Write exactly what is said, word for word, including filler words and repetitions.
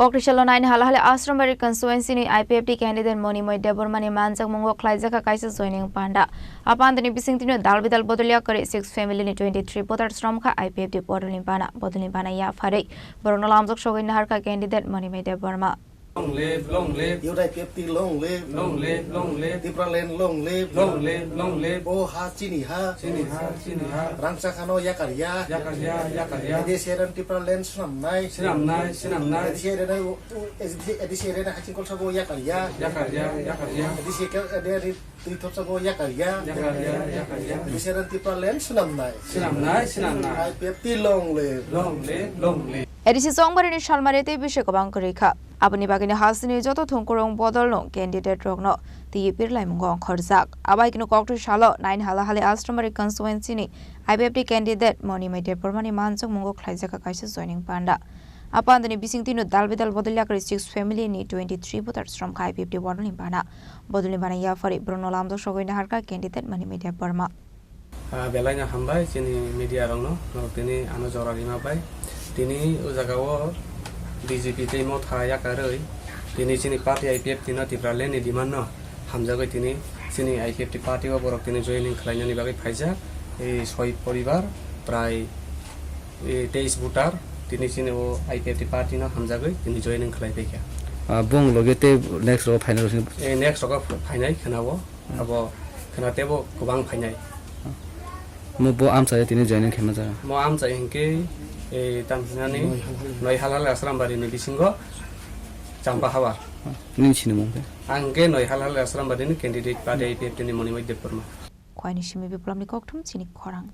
Kokrisalo nine Halahali Ashramari constituency ni I P F T candidate Monimoi Debbarma ni manjakmungo khlaijakha kaisa joining panda. Apandani bisingtwino dal bidal bodolya kwrwi six family ni twenty three voters romkha I P F T bodolni bana. Bodolni bana yapharwi borokno lamjak sogwi naharkha candidate Monimoi Debbarma. Long live, long live. U I P F T long live. Long live, long live. Tipraland long live. Long live, long live. O ha chini ha. Chini ha, chini ha. Rangchakhano yakarya. Yakarya, yakarya. A D C area ni Tipraland swnamnai. Swnamnai, swnamnai. A D C area ni, A D C area ni haching kolsa bo yakarya. Yakarya, yakarya. A D C area ni twi thopsa bo yakarya. Yakarya, yakarya. A D C area ni Tipraland swnamnai. Swnamnai, swnamnai. I P F T long live. Long live, long live. A D C Chongbarini salmari tei bisi kwbang kwrwi kha. Aboni bagwino hasteni joto thungkurung bodolno candidate rokno twi pirlaimungo ongkhorjak. Abaikeno kokthwi salo nine Halahali Ashramari constituency ni I P F T candidate Monimoi Debbarmani manjakmungo khlaijakha kaisa joining panda. A pandani bisingtwino dal bidal bodol yakarwi six family ni twenty three voters romkha I P F T bodolni bana. Bodolni bana yapharwi borokno lamjak sogwi naharkha candidate Monimoi Debbarma. Ah, belai no hambai chini media rokno, norok tini ano jora rima bai. Tini o jaga o B J P tei Motha yakarwi tini chini party I P F T no Tipraland ni demand no hamjagwi tini chini I P F T party o borok tini joining khlainani bagwi phaijak. Ei soi poribar prai, ei, teis voter tini chini o I P F T party no hamjagwi tini joining khlai paikha. Ah, bong loge tei next rogo phainai rok sini. Ei next rogo phainai khna o. Abo khna teibo kwbang phainai. Mo bo amchai tini joining khaima jaga. Mo amchai hinkhe, eh, tam hinani Noi Halhal Asrambari ni bisingo Champa Habar. Nini sinimung khe? Ang khe Noi Halhal Asrambari ni candidate party I P F T ni Monimoi Debbarma. Khwaini simi biplopni kokthum chini khorang.